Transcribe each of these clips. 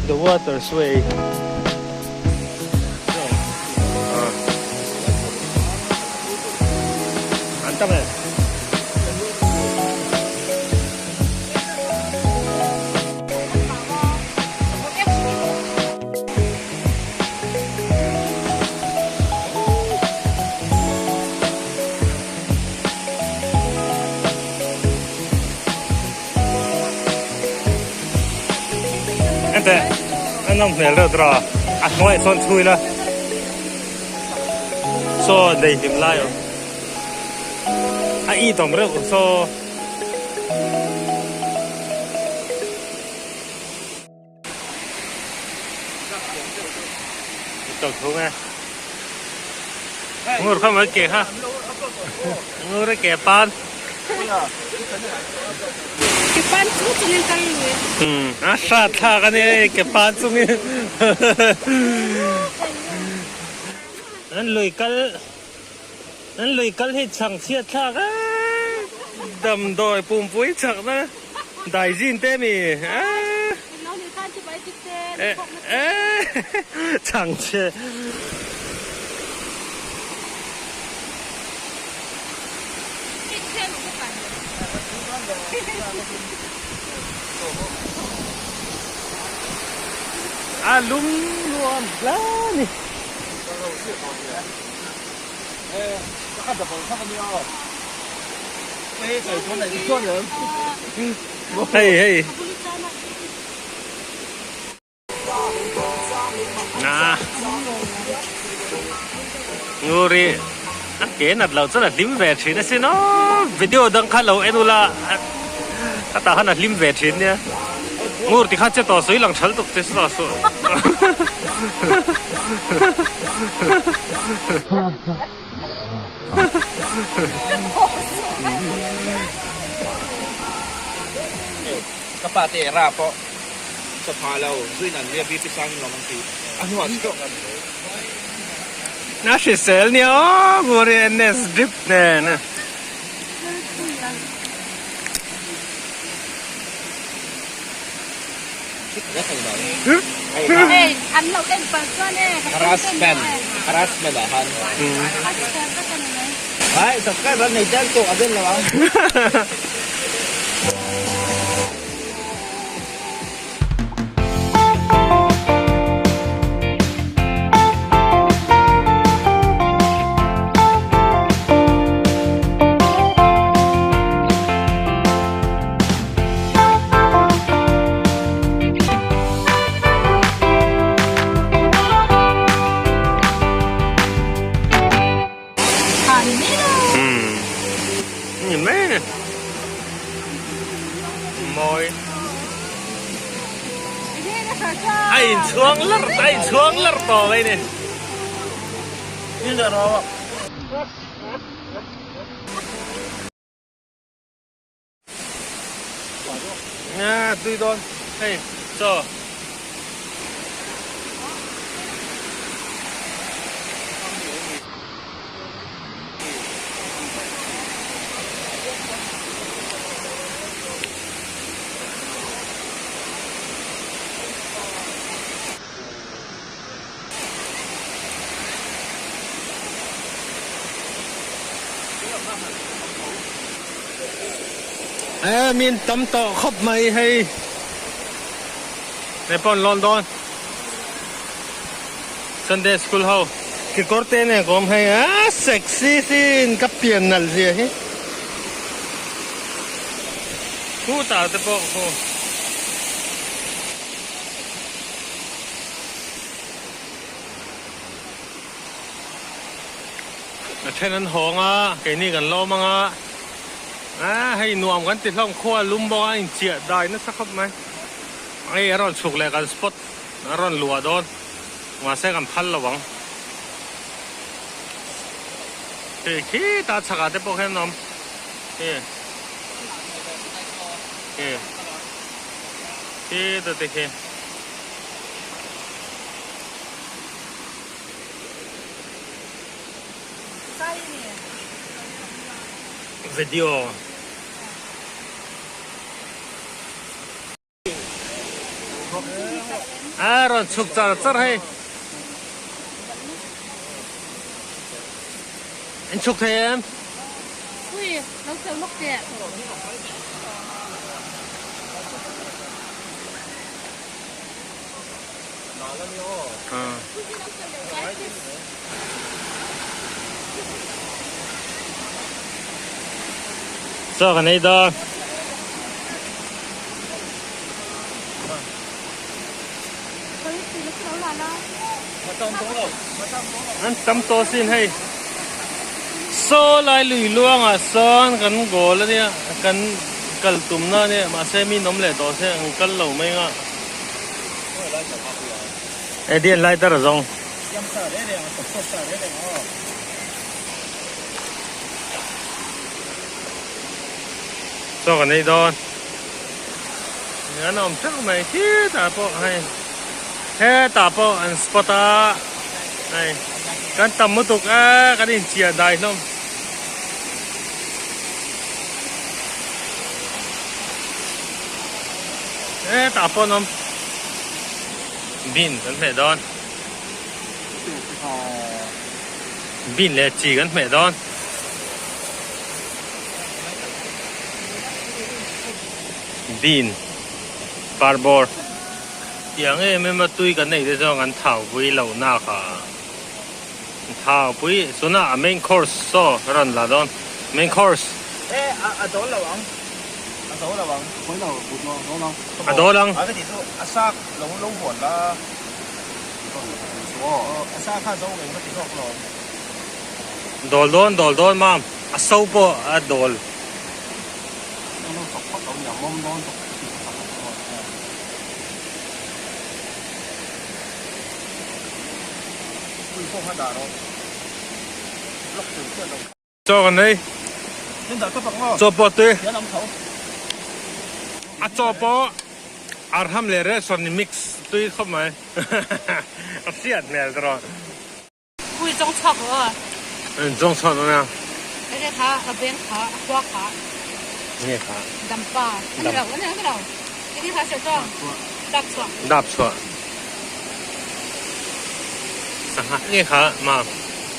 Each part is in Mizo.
The water's way. An tam e. Enteh a nawm hmel deuh tawh a, a hnuaiah sawn chhui la saw nei hlim lai awm a it awm reuh saw. Ngur kha mai ke kha ngur a ke pan ke pan chung chungin kal lui a hrat thlak a ni ke pan chungin an lui kal an lui kal hi chhang chhiat thlak a damdawi pumpui chak na daizin te mi a chhang chhe. A lum nuam hle a ni. Hei hei. Na. Nguri a ke nat lo chuan a hlim ve thin asin aw video dang kha lo en ula a tah khan a hlim ve thin nia ngur ti khan che tawh sawi lang thal tuk che saw suh. Ka pa te ra pawh chawpha lo zuin an ria BP sang in lawm an ti a hnuah chauh kan ni. Na hrisel nia aw Nguri NS drip nen. Harassment harassment ah khan ai subscribe an nei tel tawh a vel lo ang. Nhìn mấy nè mawi a inchhuang lar a inchhuang lar tawh mai ni. Nga tui dawn hei chaw. E min tam tawh khawp mai hei hei pawh an lawn dawn Sunday school ho kekawr te nen ka awm hei a sexy sin ka pian nalh zia hi khutah te pawh khu. A then an hawng a, keini kan lawm ang a, a hei nuam kan ti hlawm khua lum bawk a inchiah dai nasa khawp mai. Hei a rawn chhuk leh kan spot a rawn luah dawn, mahse kan phal lo ang. Hei khitah chhakah te pawh khian an awm, hei hei khitah te khi. Video. A rawn chhuk char char hei. In chhuk thei em? Ui, lo chho lawk teh. Chaw kan ei dawn. An tam tawh sin hei. Saw lai lui luangah sawn kan goal ania kan kal tumna ania mahse mi nawm leh tawh se an kal lo mai anga. Edian lighter a zawng. Chaw kan ei dawn. An awm teuh mai khitah pawh hei hetah pawh an spot a hei kan tam lutuk a kan inchiah dai hlawm. Hetah pawh an awm bean kan hmeh dawn. Bean leh chi kan hmeh dawn. Bean parbawr tiang em em a tui kan neih te chuan kan thau pui loh nak a thau pui tunah a main course saw a rawn la dawn main course e a dawl lo ang a dawl lo ang a dawl ang a ka tih chu a sak lo lo huan la a sa kha zo ngei ka ti zawk lo dawl dawn dawl dawn mam a so pawh a dawl. Chaw kan ei. Chaw pawh tui. A chaw pawh arham leh restaurant in mix tui khawp mai. A hriat hmel tawh. Ui zawng chhuak rawh aw. En zawng chhuak dawn nia. Enge kha a beng kha a khua kha. Nge kha. Dampa. Ani lo ani ani lo. Enge kha hriat zawng. Dap chhuah. Dap chhuah. Sangha nge kha ma.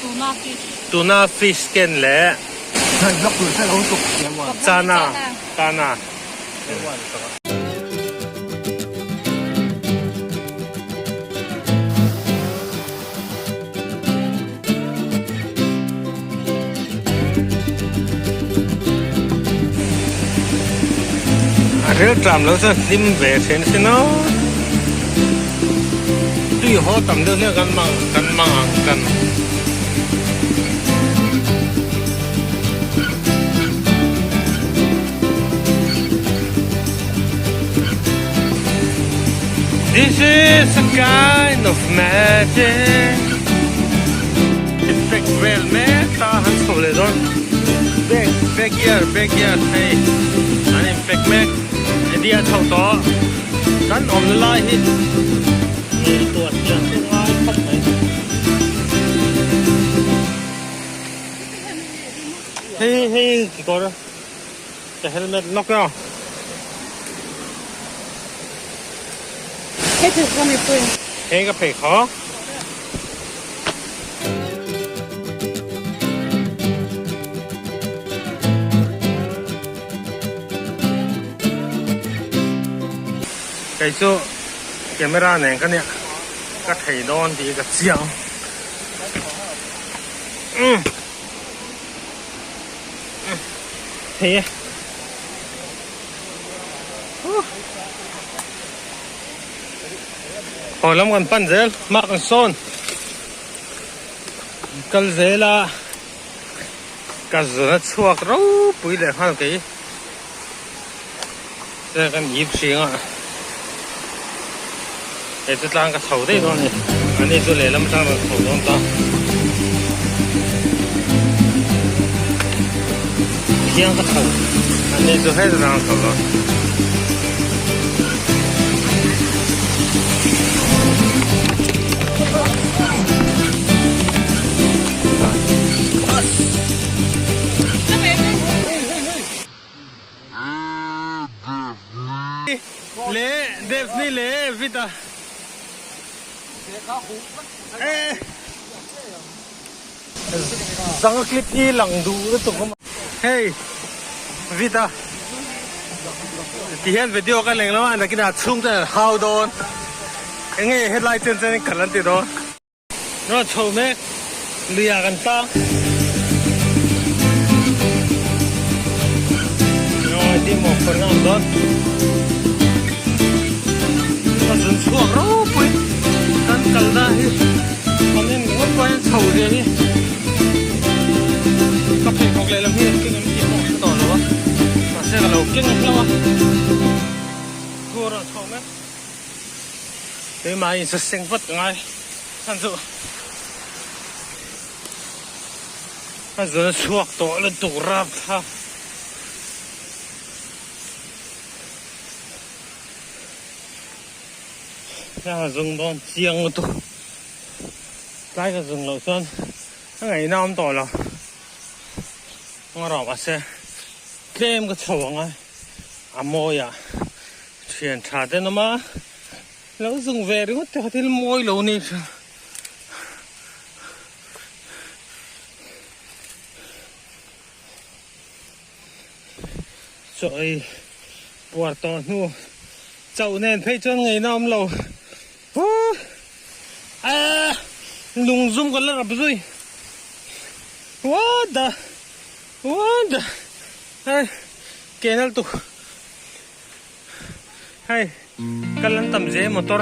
Tuna fish. Tuna fish ken le. Chana. Chana. A rel tlam lo chuan hlim ve thin sin aw tui haw tam deuh hle kan mang kan mang ang kan. This is a kind of magic Effect vel mek ta han chho leh dawn Back back gear back gear hei an in pack mek Eddie a chho tawh kan awmna lai hi ngaihtuah chian chu ngai khawp mai. Hei hei kekawr ka helmet lawk a. Hei pheikhawk a mipui. Hei ka pheikhawk. Kei chu camera nen ka nia ka thei dawn tih ka chiang. Umm. Thei e. Haw lam kan pan zel hma kan sawn kal zel a ka zun a chhuak ropui leh nghal kei se kan ip hring a he chu tlang ka chho daih dawn a ni ani chu lehlam atang rawn chho dawn ta thiang ka chho ani chu heta tang a chho dawn. Daphne leh Vida. Zang clip hi lang duh lutuk awm a. Hei Vida ti hian video ka leng lo a nakinah chhungte an hau dawn. Enge hetlai chen chen in kal an ti dawn. Rawn chho mek luiah kan tlang. Ngawi ti maw phur ngam dawn. Ka zun chhuak ropui kan kal na hi kan en ngawt pawh hian chho zia hi ka pheikhawk lehlam hi an keng em tih pawh ka hre tawh lo a mahse ka lo keng hlauh a thu a rawn chho mek. Keimah in saseng vat ka ngai chhan chu a zun a chhuak tawh lutuk rap thlak. A zung dawn chiang lutuk tlai ka zung loh chuan a ngaihna awm tawh lo ngarawh mahse tlem ka chho ang a a mawi ah thian tha te an awm a. Lo zung ve ringawt te kha thil mawi lo ni thin. Chaw ei puar tawh hnu chauh nen phei chuan ngaihna awm lo. Aaa lung zum ka la rap zui. What the what the hei kenal tuk. Hei kal an tam zel motor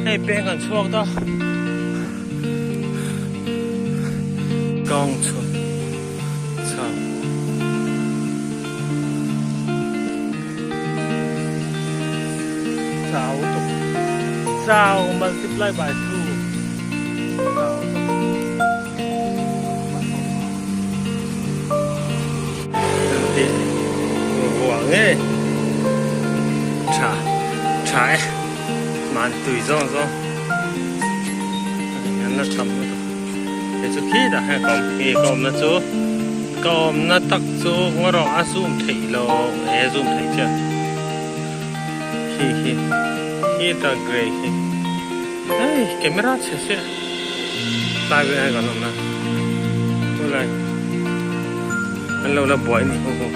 hei peng kan chhuak ta kawng chhun chho chau tuk chau multiply by 2 chau tuk Vuah nge tha tha e man tui zawng zawng an la tham lutuk hei chu khi dah hian ka awm khi ka awmna chu ka awmna tak chu ngaw rawh a zoom theih lo e zoom theih chiah khi khi khi ta gray khi hei camera chhe sia tlai velah hian kan awm na khulai. An lo la buai ni ho ho.